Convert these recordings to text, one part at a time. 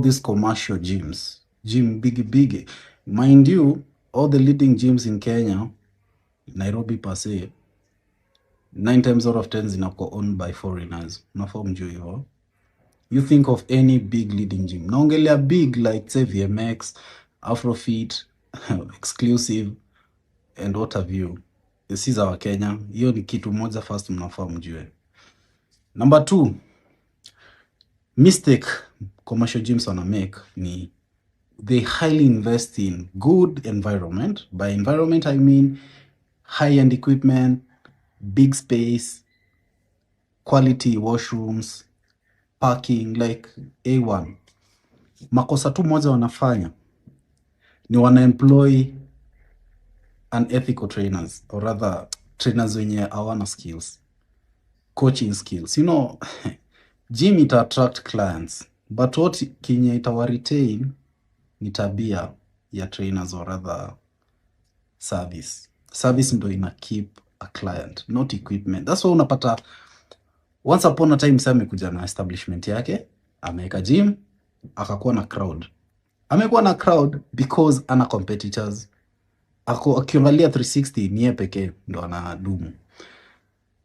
These commercial gyms, gym big big, mind you, all the leading gyms in Kenya, Nairobi per se, nine times out of ten zinakuwa owned by foreigners. Unafaa mjue hivyo. You think of any big leading gym, naongelea big like, say, VMX, Afrofit, Exclusive and what have you, si za Wakenya. Hiyo ni kitu moja first mnafaa mjue. Number two mistake commercial gyms wana make ni they highly invest in good environment. By environment I mean high-end equipment, big space, quality washrooms, parking, like A1. Makosa tu moja wanafanya ni wana employ unethical trainers, or rather trainers wenye hawana skills, coaching skills. Gym ita attract clients, but what kenye itawa retain ni tabia ya trainers, or rather service. Service ndo ina keep a client, not equipment. That's why unapata once upon a time msee amekuja na establishment yake, ameweka gym, akakuwa na crowd. Amekuwa na crowd because ana competitors. Ako akiangalia 360, ni yeye pekee ndo anadumu.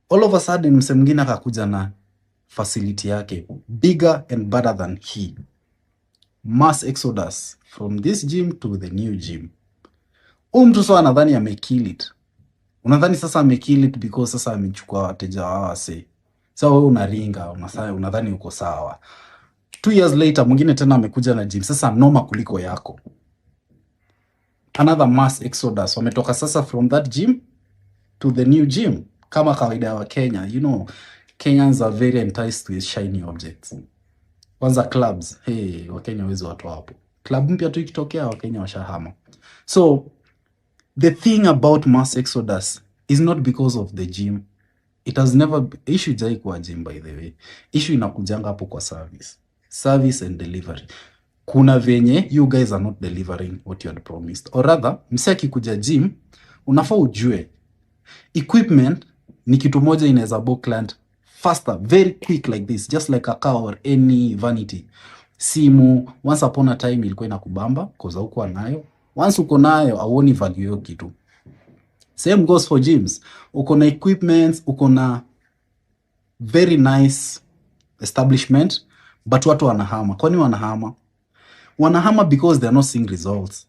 All of a sudden msee mwingine akakuja na facility yake bigger and better than he. Mass exodus from this gym to the new gym. Huyu mtu sasa anadhani amekill it. Unadhani sasa amekill it because sasa amechukua wateja wa wasee. Sasa wewe unaringa, unadhani uko sawa. 2 years later mwingine tena amekuja na gym sasa noma kuliko yako. Another mass exodus, wametoka sasa from that gym to the new gym. Kama kawaida ya Wakenya, Kenyans are very enticed with shiny objects. Kwanza clubs, hey, Wakenya wezi watu hapo. Club mpya tu ikitokea, Wakenya washahama. So the thing about mass exodus is not because of the gym. It has never, issue ijai kuwa gym, by the way. Issue inakujanga hapo kwa service. Service and delivery. Kuna venye you guys are not delivering what you had promised. Or rather, msee akikuja gym, unafaa ujue equipment ni kitu moja inaweza bore client faster, very quick like this, just like a car or any vanity. Simu, once upon a time ilikuwa inakubamba cause haukuwa nayo. Once uko nayo, hauoni value hiyo kitu. Same goes for gyms. Uko na equipments, uko na very nice establishment, but watu wanahama. Kwani wanahama? Wanahama because they are not seeing results.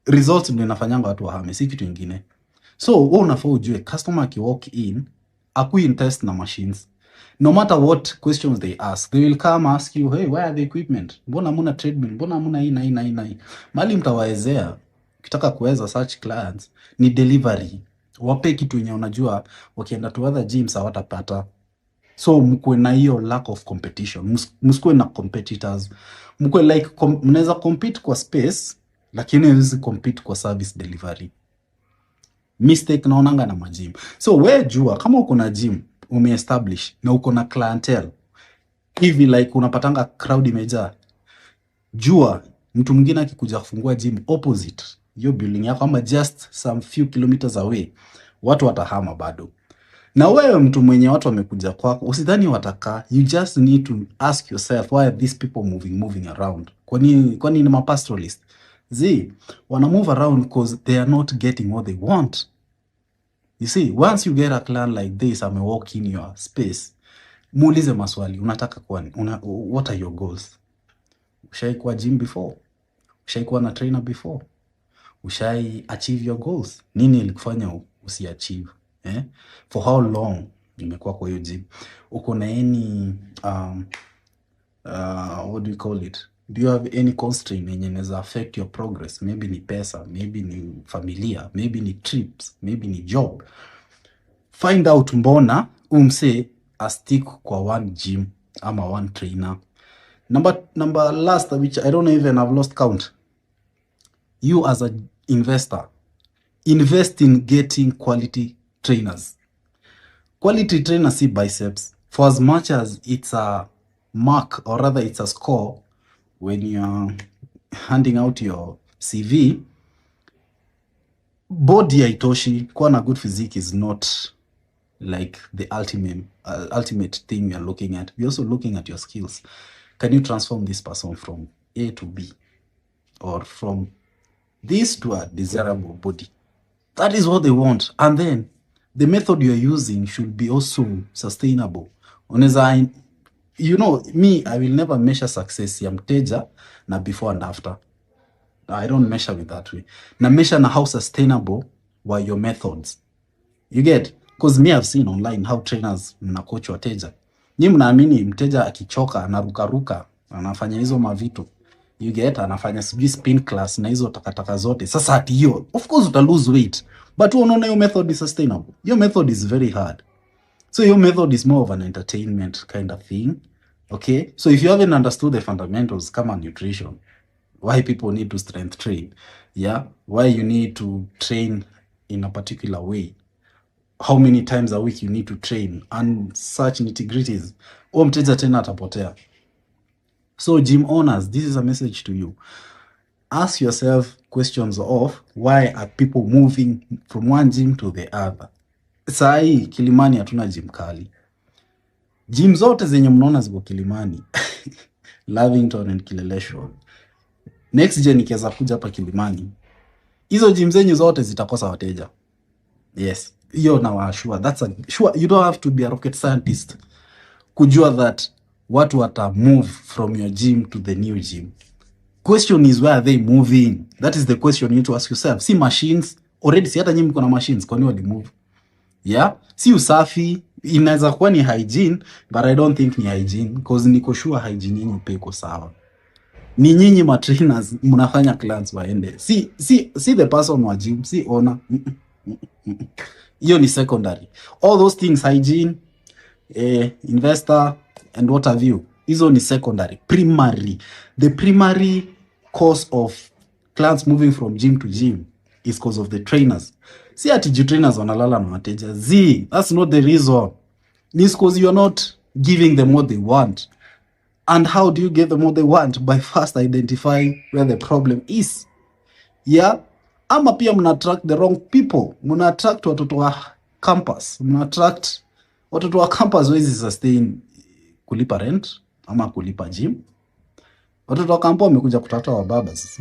Results ndio inafanyanga watu wahame, si kitu ingine. So wewe unafaa ujue customer akiwalk in, akui impressed na machines. No matter what questions they ask, they will come ask you, "Hey, where are the equipment? Mbona hamuna treadmill? Mbona hamuna hii na hii na hii na hii?" Mali mtawaezea, ukitaka kuweza such clients ni delivery. Wape kitu yenye unajua wakienda to other gyms hawatapata. So mkuwe na hiyo lack of competition, msikuwe na competitors. Mkuwe like mnaweza compete kwa space, lakini hawezi compete kwa service delivery. Mistake naonanga na magym. So we jua kama uko na gym umeestablish na uko na clientele hivi, like unapatanga crowd imejaa, jua mtu mwingine akikuja kufungua gym opposite hiyo building yako ama just some few kilometers away, watu watahama bado. Na wewe mtu mwenye watu wamekuja kwako, usidhani watakaa. You just need to ask yourself, why are these people moving around? Kwani ni mapastoralist? Z wana move around because they are not getting what they want. You see, once you get a client like this, ame walk in your space, muulize maswali, unataka kuwa what are your goals? Ushai kuwa gym before? Ushai kuwa na trainer before? Ushai achieve your goals? Nini ilikufanya usi achieve? Eh? For how long umekuwa kwa hiyo gym? Uko na any what do you call it? Do you have any constraint yenye inaweza affect your progress? Maybe ni pesa, maybe ni familia, maybe ni trips, maybe ni job. Find out mbona umse astick kwa one gym ama one trainer. Number last, which I don't even have lost count. You as a investor, invest in getting quality trainers. Quality trainers see biceps. For as much as it's a mark, or rather it's a score when you're handing out your CV, body haitoshi. Kuwa na good physique is not like the ultimate thing you're looking at. We're also looking at your skills. Can you transform this person from A to B or from this to a desirable body? That is what they want. And then the method you're using should be also sustainable. Unaweza, me, I will never measure success ya mteja na before and after. I don't measure with that way. Na measure na how sustainable were your methods. You get? Because me, I've seen online how trainers mna coach wateja. Nyi mnaamini mteja akichoka anarukaruka, anafanya hizo mavitu. You get? Anafanya sijui spin class na hizo takataka zote. Sasa ati hiyo, of course uta lose weight. But unaona hiyo method is sustainable? Your method is very hard. So your method is more of an entertainment kind of thing. Okay? So if you haven't understood the fundamentals kama nutrition, why people need to strength train, yeah, why you need to train in a particular way, how many times a week you need to train and such nitty-gritties, huo mteja tena atapotea. So gym owners, this is a message to you. Ask yourself questions of why are people moving from one gym to the other. Saa hii Kilimani hatuna gym kali. Gym zote zenye mnaona ziko Kilimani, Lavington and Kileleshwa. Next gen ikiweza kuja hapa Kilimani, hizo gym zenyu zote zitakosa wateja. Yes, hiyo nawa-assure. That's a sure. You don't have to be a rocket scientist kujua that watu wata move from your gym to the new gym. Question is, where are they moving? That is the question you need to ask yourself. Si machines already, si hata nyinyi mko na machines, kwani wali move? Yeah, si usafi, inaweza kuwa ni hygiene, but I don't think ni hygiene because niko sure hygiene yenu pia iko sawa. Ni nyinyi ma trainers mnafanya clients waende. Si the person wa gym, si owner. Hiyo ni secondary. All those things, hygiene, investor and what have you, hizo ni secondary. Primary, the primary cause of clients moving from gym to gym is because of the trainers. Si ati gym trainers wanalala na wateja. Z, that's not the reason. It's because you're not giving them what they want. And how do you give them what they want? By first identifying where the problem is. Yeah? Ama pia mna attract the wrong people. Mna attract watoto wa campus. Mna attract watoto wa campus wezi sustain kulipa rent ama kulipa gym. Watoto wa kampo wamekuja kutafuta wababas.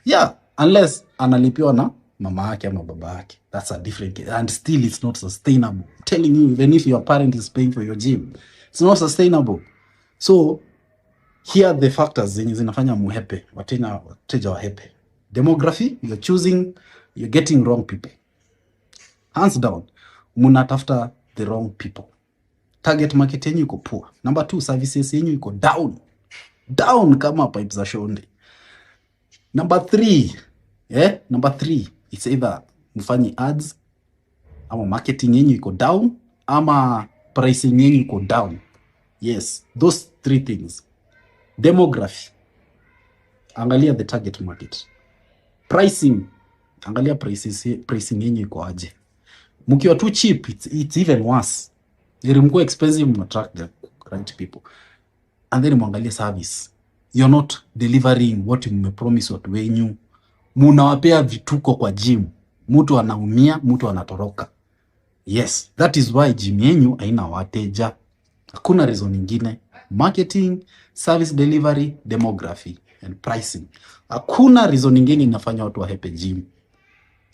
Yeah, unless analipiwa na mama yake ama baba yake. That's a different case. And still it's not sustainable. I'm telling you, even if your parent is paying for your gym, it's not sustainable. So here are the factors zenye zinafanya muhepe, wateja wahepe. Demography, you're choosing, you're getting wrong people. Hands down, munatafuta the wrong people. Target market yenyu iko poor. Number two, services yenyu iko down. Down kama pipe za shonde. Number three, yeah, number three, it's either mfanye ads ama marketing yenyu iko down ama pricing yenyu iko down. Yes, those three things. Demography, angalia the target market. Pricing, angalia prices, pricing yenyu iko aje. Mkiwa too cheap, it's even worse. Ili mkuwa expensive, mna attract the right people. And then mwangalie service. You're not delivering what mmepromise watu wenyu. Munawapea vituko kwa gym. Mtu anaumia, mtu anatoroka. Yes, that is why gym yenyu haina wateja. Hakuna reason nyingine. Marketing, service delivery, demography and pricing. Hakuna reason nyingine inafanya watu wahepe gym.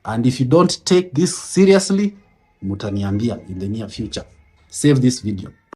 And if you don't take this seriously, mutaniambia in the near future. Save this video.